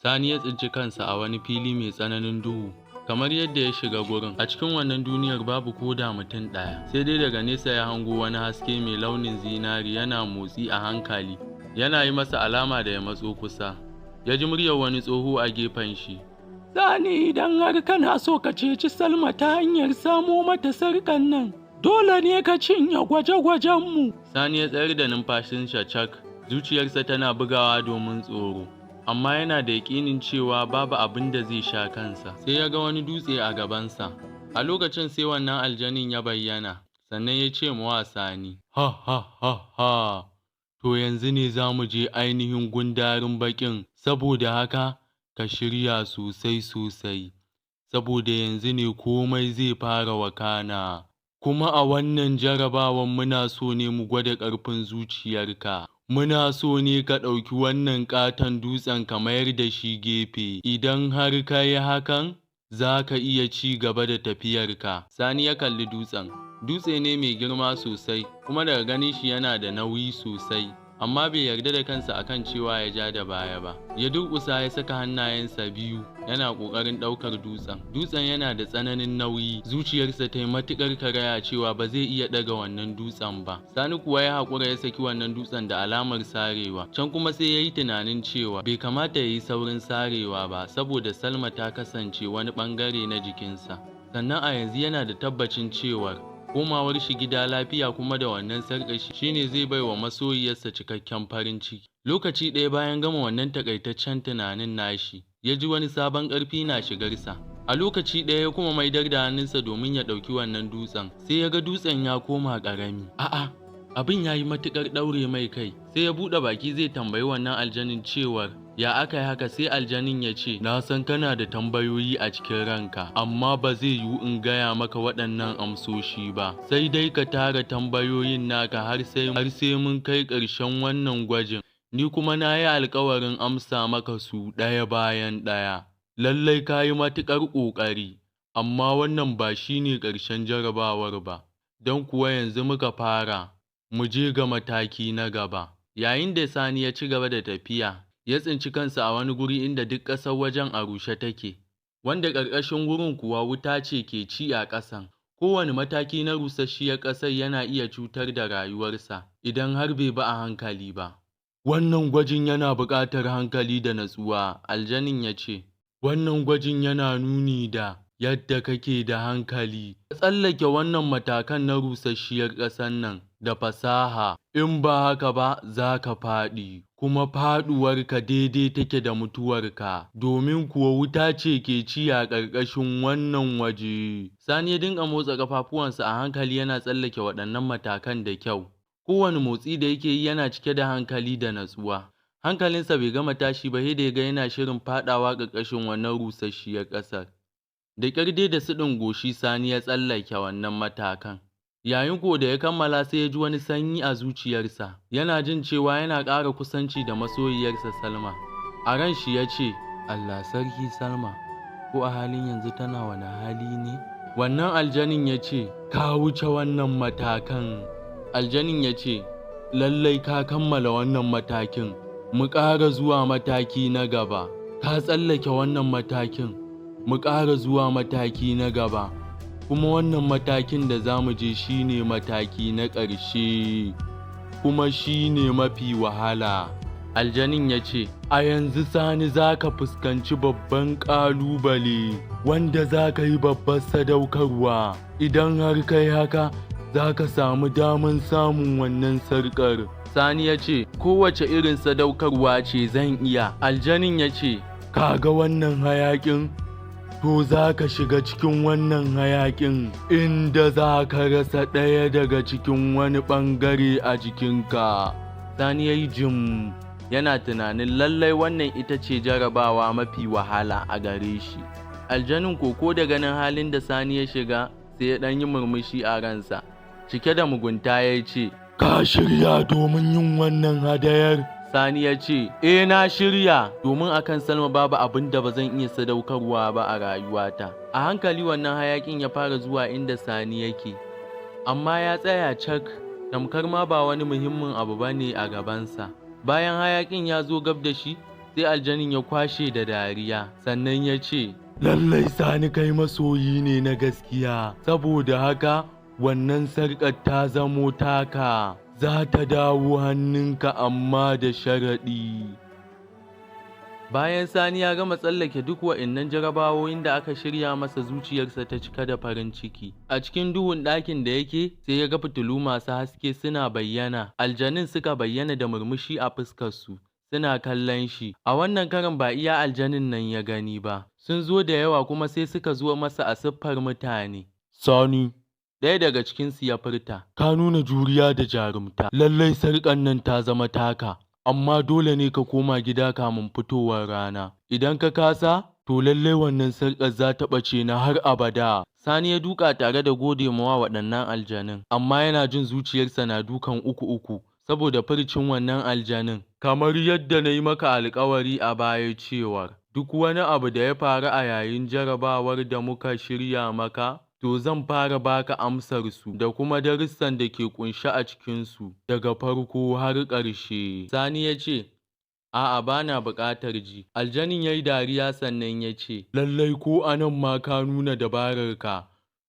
Sani ya tsinci kansa a wani fili mai tsananin duhu. Kamar yadda ya shiga gurin, a cikin wannan duniyar babu ko da mutum ɗaya. Sai dai daga nesa ya hango wani haske mai launin zinari yana motsi a hankali, yana yi masa alama da ya matso kusa. Ya ji muryar wani tsoho a gefen shi. Sani, idan har kana so ka ceci Salma ta hanyar samo mata sarƙan nan, dole ne ka cinye gwaje-gwajenmu. Sani ya tsayar da numfashinsa cak, zuciyarsa tana bugawa domin tsoro. Amma yana da yaƙinin cewa babu abin da zai sha kansa. Sai ya ga wani dutse a gabansa. A lokacin sai wannan aljanin ya bayyana, sannan ya ce wa Sani, "Ha ha ha ha, to yanzu ne za mu je ainihin gundarin baƙin, saboda haka ka shirya sosai sosai, saboda yanzu ne komai zai fara wakana. Kuma a wannan jarabawan muna so ne mu gwada ƙarfin zuciyarka. Muna so ne ka ɗauki wannan ƙaton dutsen ka mayar da shi gefe, idan har ka yi hakan, za ka iya ci gaba da tafiyarka." Sani ya kalli dutsen. Dutse ne mai girma sosai, kuma daga ganin shi yana da nauyi sosai. Amma bai yarda da kansa akan cewa ya ja da baya ba. Ya durƙusa ya saka hannayensa biyu yana ƙoƙarin ɗaukar dutsen. Dutsen yana da tsananin nauyi, zuciyarsa ta yi matuƙar karaya cewa ba zai iya ɗaga wannan dutsen ba. Sani kuwa ya haƙura ya saki wannan dutsen da alamar sarewa. Can kuma sai ya yi tunanin cewa bai kamata ya yi saurin sarewa ba, saboda Salma ta kasance wani ɓangare na jikinsa. Sannan a yanzu yana da tabbacin cewar komawar shi gida lafiya kuma da wannan sarƙar shine zai bai wa masoyiyarsa cikakken farin ciki. Lokaci ɗaya bayan gama wannan takaitaccen tunanin nashi, ya ji wani sabon ƙarfi na shigarsa. A lokaci ɗaya ya kuma maidar da hannunsa domin ya ɗauki wannan dutsen, sai ya ga dutsen ya koma ƙarami. A'a, abin ya yi matuƙar ɗaure mai kai, sai ya buɗe baki zai tambayi wannan aljanin cewar ya aka yi haka, sai aljanin ya ce, "Na san kana da tambayoyi a cikin ranka, amma ba zai yiwu in gaya maka waɗannan amsoshi ba, sai dai ka tara tambayoyin naka har sai mun kai ƙarshen wannan gwajin. Ni kuma na yi alkawarin amsa maka su ɗaya bayan ɗaya. Lallai ka yi matuƙar ƙoƙari, amma wannan ba shi ne ƙarshen jarabawar ba, don kuwa yanzu muka fara, mu je ga mataki na gaba." Yayin da Sani ya ci gaba da tafiya, ya tsinci kansa a wani guri inda duk ƙasar wajen a rushe take, wanda ƙarƙashin wurin kuwa wuta ce ke ci a ƙasan. Kowane mataki na rusasshiyar ƙasar yana iya cutar da rayuwarsa idan har bai bi a hankali ba. "Wannan gwajin yana buƙatar hankali da natsuwa," aljanin ya ce. "Wannan gwajin yana nuni da yadda kake da hankali. Ka tsallake wannan matakan na rusasshiyar ƙasar nan da fasaha, in ba haka ba za ka faɗi, kuma faɗuwarka daidai take da mutuwarka, domin kuwa wuta ce ke ci a ƙarƙashin wannan waje." Sani ya dinga motsa ƙafafuwansa a hankali yana tsallake waɗannan matakan da kyau. Kowane motsi da yake yi yana cike da hankali da natsuwa. Hankalinsa bai gama tashi ba sai da ya ga yana shirin faɗawa ƙarƙashin wannan rusasshiyar ƙasar. Da ƙyar dai da siɗin goshi Sani ya tsallake wannan matakan. Yayin ko da ya kammala, sai ya ji wani sanyi a zuciyarsa, yana jin cewa yana ƙara kusanci da masoyiyarsa Salma. A ran shi ya ce, "Allah sarki Salma, ko a halin yanzu tana wani hali ne?" Wannan aljanin ya ce, "Ka wuce wannan matakan." Aljanin ya ce, "Lallai ka kammala wannan matakin, mu ƙara zuwa mataki na gaba. Ka tsallake wannan matakin, mu ƙara zuwa mataki na gaba. Kuma wannan matakin da za mu je shi ne mataki na ƙarshe, kuma shi ne mafi wahala." Aljanin ya ce, "A yanzu Sani, za ka fuskanci babban ƙalubale wanda za ka yi babbar sadaukarwa. Idan har kai haka, za ka samu daman samun wannan sarƙar." Sani ya ce, "Kowace irin sadaukarwa ce, zan iya." Aljanin ya ce, "Ka ga wannan hayaƙin? To, za ka shiga cikin wannan hayaƙin inda za ka rasa ɗaya daga cikin wani ɓangare a jikinka." Sani ya yi jim yana tunanin lallai wannan ita ce jarabawa mafi wahala a gare shi. Aljanin koko da ganin halin da Sani ya shiga, sai ya ɗan yi murmushi a ransa. Cike da mugunta ya ce, "Ka shirya domin yin wannan hadayar?" Sani ya ce, "Eh, na shirya, domin akan Salma babu abin da ba zan iya sadaukarwa ba a rayuwata." A hankali wannan hayakin ya fara zuwa inda Sani yake, amma ya tsaya cak, tamkar ma ba wani muhimmin abu ba ne a gabansa. Bayan hayakin ya zo gab da shi, Sai aljanin ya kwashe da dariya, sannan ya ce, "Lallai Sani kai masoyi ne na gaskiya, saboda haka wannan sarƙar ta zamo taka, za ta dawo hannunka amma da sharaɗi." Bayan Sani ya gama tsallake duk wa'innan jarabawoyin da aka shirya masa, zuciyarsa ta cika da farin ciki. A cikin duhun ɗakin da yake, sai ya ga fitilu masu haske suna bayyana. Aljanun suka bayyana da murmushi a fuskarsu, suna kallon shi. A wannan karon ba iya aljanun nan ya gani ba, sun zo da yawa kuma sai suka zo masa a siffar mutane. "Sani," ɗaya daga cikinsu ya furta, "ka nuna juriya da jarumta, lallai sarƙar nan ta zama taka. Amma dole ne ka koma gida kamun fitowar rana. Idan ka kasa, to lallai wannan sarƙar za ta ɓace na har abada." Sani ya duka tare da gode mawa waɗannan aljanun, amma yana jin zuciyarsa na dukan uku-uku saboda furcin wannan aljanin. "Kamar yadda na yi maka alƙawari a baya cewar duk wani abu da ya faru a yayin jarabawar da muka shirya maka, to zan fara baka amsarsu da kuma darussan da ke ƙunshe a cikinsu daga farko har ƙarshe." Sani ya ce, "A'a, ba na buƙatar ji." Aljanin ya yi dariya sannan ya ce, "Lallai ko a nan ma ka nuna dabararka,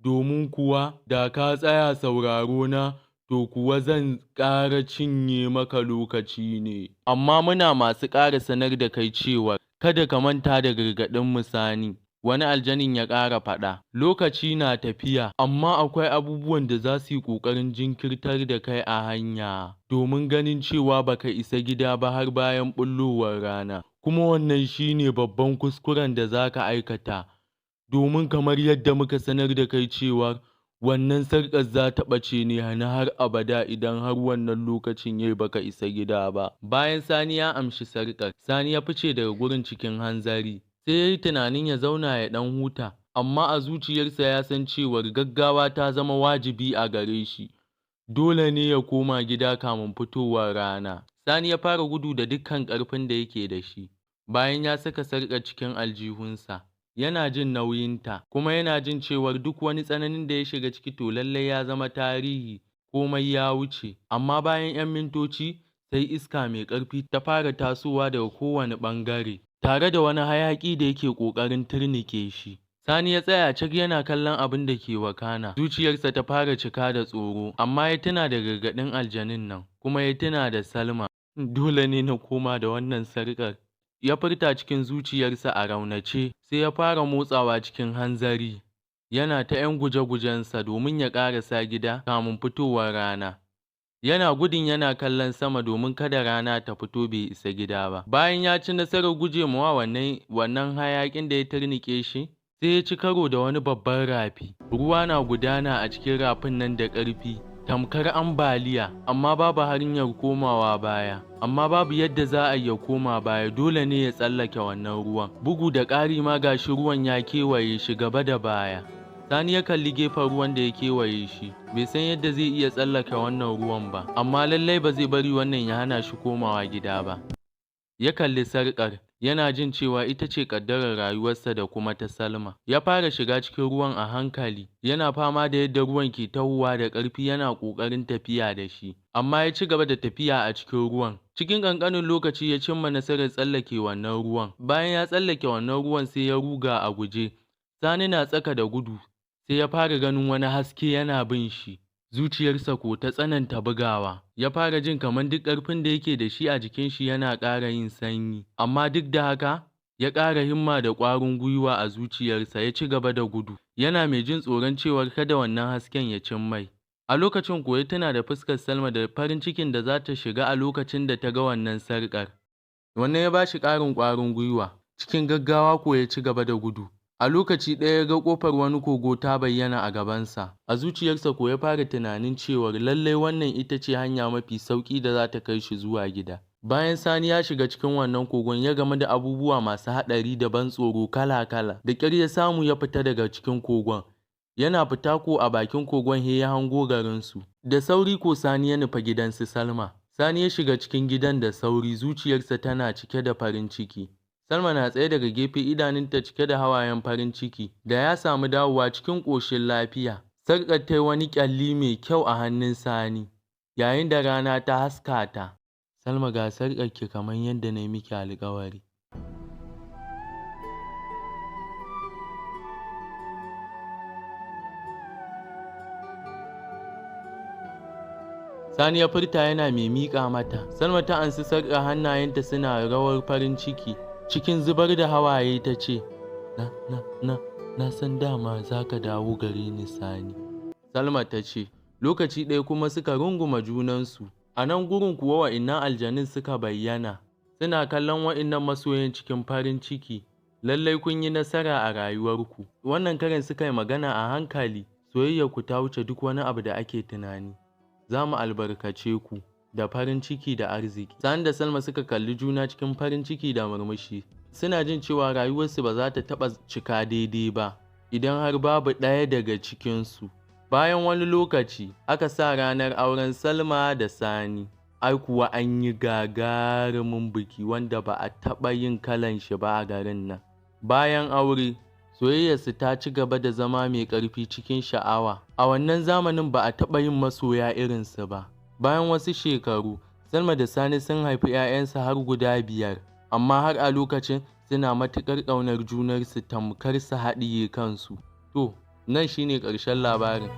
domin kuwa da ka tsaya sauraro na, to kuwa zan ƙara cinye maka lokaci ne. Amma muna masu ƙara sanar da kai cewar kada ka manta da gargaɗinmu, Sani." Wani aljanin ya ƙara faɗa, "Lokaci na tafiya, amma akwai abubuwan da za su yi ƙoƙarin jinkirtar da kai a hanya, domin ganin cewa ba ka isa gida ba har bayan ɓullowar rana, kuma wannan shi ne babban kuskuren da za ka aikata, domin kamar yadda muka sanar da kai cewar wannan sarƙar za ta ɓace ne na har abada idan har wannan lokacin ya yi ba ka isa gida ba." Bayan Sani ya amshi sarƙar, Sani ya fice daga gurin cikin hanzari. Sai ya yi tunanin ya zauna ya ɗan huta, amma a zuciyarsa ya san cewar gaggawa ta zama wajibi a gare shi. Dole ne ya koma gida kamun fitowar rana. Sani ya fara gudu da dukkan ƙarfin da yake da shi, bayan ya saka sarƙar cikin aljihunsa. Yana jin nauyinta, kuma yana jin cewar duk wani tsananin da ya shiga ciki to lallai ya zama tarihi, komai ya wuce. Amma bayan 'yan mintoci, sai iska mai ƙarfi ta fara tasowa daga kowane ɓangare, tare da wani hayaƙi da yake ƙoƙarin turnike shi. Sani ya tsaya cak yana kallon abin da ke wakana. Zuciyarsa ta fara cika da tsoro, amma ya tuna da gargaɗin aljanun nan, kuma ya tuna da Salma. "Dole ne na koma da wannan sarƙar," ya furta cikin zuciyarsa a raunace, sai ya fara motsawa cikin hanzari, yana ta 'yan guje-gujensa domin ya ƙarasa gida kamun fitowar rana. Yana gudun yana kallon sama domin kada rana ta fito bai isa gida ba. Bayan ya ci nasarar guje mawa wannan hayaƙin da ya turnike shi, sai ya ci karo da wani babban rafi. Ruwa na gudana a cikin rafin nan da ƙarfi, tamkar ambaliya, amma babu hanyar komawa baya. Amma babu yadda za a iya koma baya, dole ne ya tsallake wannan ruwan. Bugu da ƙari ma gashi ruwan ya kewaye shi gaba da baya. Sani ya kalli gefen ruwan da ya kewaye shi, bai san yadda zai iya tsallake wannan ruwan ba, amma lallai ba zai bari wannan ya hana shi komawa gida ba. Ya kalli sarƙar, yana jin cewa ita ce ƙaddarar rayuwarsa da kuma ta Salma. Ya fara shiga cikin ruwan a hankali, yana fama da yadda ruwan ke tahowa da ƙarfi yana ƙoƙarin tafiya da shi, amma ya ci gaba da tafiya a cikin ruwan. Cikin ƙanƙanin lokaci ya cimma nasarar tsallake wannan ruwan. Bayan ya tsallake wannan ruwan, sai ya ruga a guje. Sani na tsaka da gudu, sai ya fara ganin wani haske yana bin shi. Zuciyarsa ko ta tsananta bugawa. Ya fara jin kamar duk ƙarfin da yake da shi a jikin shi yana ƙara yin sanyi. Amma duk da haka, ya ƙara himma da ƙwarin gwiwa a zuciyarsa, ya ci gaba da gudu. Yana mai jin tsoron cewar kada wannan hasken ya cin mai. A lokacin ko ya tuna da fuskar Salma da farin cikin da za ta shiga a lokacin da ta ga wannan sarƙar. Wannan ya ba shi ƙarin ƙwarin gwiwa. Cikin gaggawa ko ya ci gaba da gudu. A lokaci ɗaya ya ga ƙofar wani kogo ta bayyana a gabansa. A zuciyarsa ko ya fara tunanin cewar lallai wannan ita ce hanya mafi sauƙi da za ta kai shi zuwa gida. Bayan Sani ya shiga cikin wannan kogon, ya gamu da abubuwa masu haɗari da ban tsoro kala-kala. Da ƙyar ya samu ya fita daga cikin kogon. Yana fita ko a bakin kogon he ya hango garinsu. Da sauri ko Sani ya nufa gidan su Salma. Sani ya shiga cikin gidan da sauri, zuciyarsa tana cike da farin ciki. Salma na tsaye daga gefe, idanunta cike da hawayen farin ciki da ya samu dawowa cikin ƙoshin lafiya. Sarƙar ta yi wani ƙyalli mai kyau a hannun Sani, yayin da rana ta haska ta. "Salma, ga sarƙarki kamar yadda na yi miki alƙawari." Sani ya furta yana mai miƙa mata. Salma ta ansi sarƙar, hannayenta suna rawar farin ciki. Cikin zubar da hawaye ta ce, "Na, na, na, na san dama za ka dawo gare ni, Sani." Salma ta ce, lokaci ɗaya kuma suka runguma junansu. A nan gurin kuwa wa'innan aljanun suka bayyana. Suna kallon wa'innan masoyan cikin farin ciki. "Lallai kun yi nasara a rayuwarku." Wannan karin suka yi magana a hankali. "Soyayyarku ta wuce duk wani abu da ake tunani. Za mu albarkace ku da farin ciki da arziki." Sani da Salma suka kalli juna cikin farin ciki da murmushi. Suna jin cewa rayuwarsu ba za ta taɓa cika daidai ba idan har babu ɗaya daga cikinsu. Bayan wani lokaci, aka sa ranar auren Salma da Sani. Ai kuwa an yi gagarumin biki wanda ba a taɓa yin kalan shi ba a garin nan. Bayan aure, soyayyarsu ta ci gaba da zama mai ƙarfi cikin sha'awa. A wannan zamanin ba a taɓa yin masoya irinsu ba. Bayan wasu shekaru, Salma da Sani sun haifi 'ya'yansu har guda biyar, amma har a lokacin suna matuƙar ƙaunar junarsu tamkar su haɗiye kansu. To, nan shine ƙarshen labarin.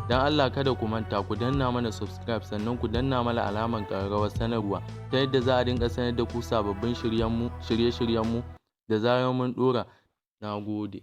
Don Allah kada ku manta ku danna mana subscribe, sannan ku danna mana alamar ƙararrawar sanarwa ta yadda za a dinga sanar da ku sababbin shirye-shiryenmu da zarar mun ɗora. Na gode.